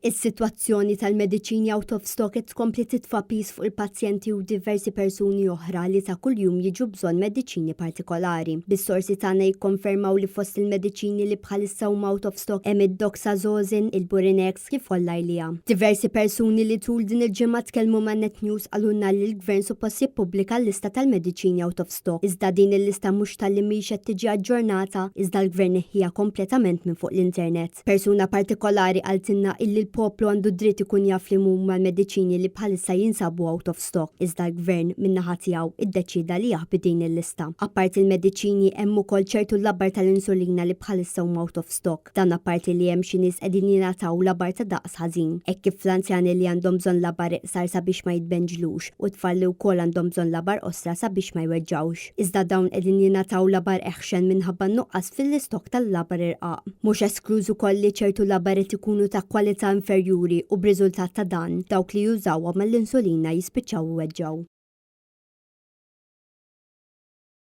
Is-sitwazzjoni tal-mediċini out of stock qed tkompli titfa' piż fuq il-pazjenti u diversi persuni oħra li ta' kuljum jiġu bżonn mediċini partikolari. Bis-sorsi tagħna jikkonfermaw li fost il-mediċini li bħalissa huma out of stock hemm id-Doxazosin, il-Burinex kif ukoll l-Eylea. Diversi persuni li tul din il-ġimgħa tkellmu ma' Net News qalulna li l-Gvern suppost jippubblika l-lista tal-mediċini out of stock. Iżda din il-lista mhux talli mhix qed tiġi aġġornata, iżda l-Gvern neħħieha kompletament minn fuq l-internet. Persuna partikolari qaltilna illi l-poplu għandu dritt ikun jaf li huma l-mediċini li bħalissa jinsabu out of stock, iżda l-Gvern min-naħa tiegħu iddeċida li jaħbi din il-lista. Apparti il-mediċini, hemm ukoll ċertu labar tal-insulina li bħalissa huma out of stock. Dan apparti li hemm xi nies qegħdin jingħataw labar ta' daqs ħażin. Hekk kif l-anzjani li għandhom bżonn labar iqsar sabiex ma jitbenġlux u tfal li wkoll għandhom bżonn labar qosra sabiex ma jweġġawx. Iżda dawn qegħdin jingħataw labar eħxen minħabba nuqqas fil-istok tal-labar irqaq. Mhux eskluż ukoll li ċertu labar qed ikunu ta' kwalità inferjuri u b'riżultat ta' dan, dawk li jużawhom mal-insulina jispiċċaw iweġġaw.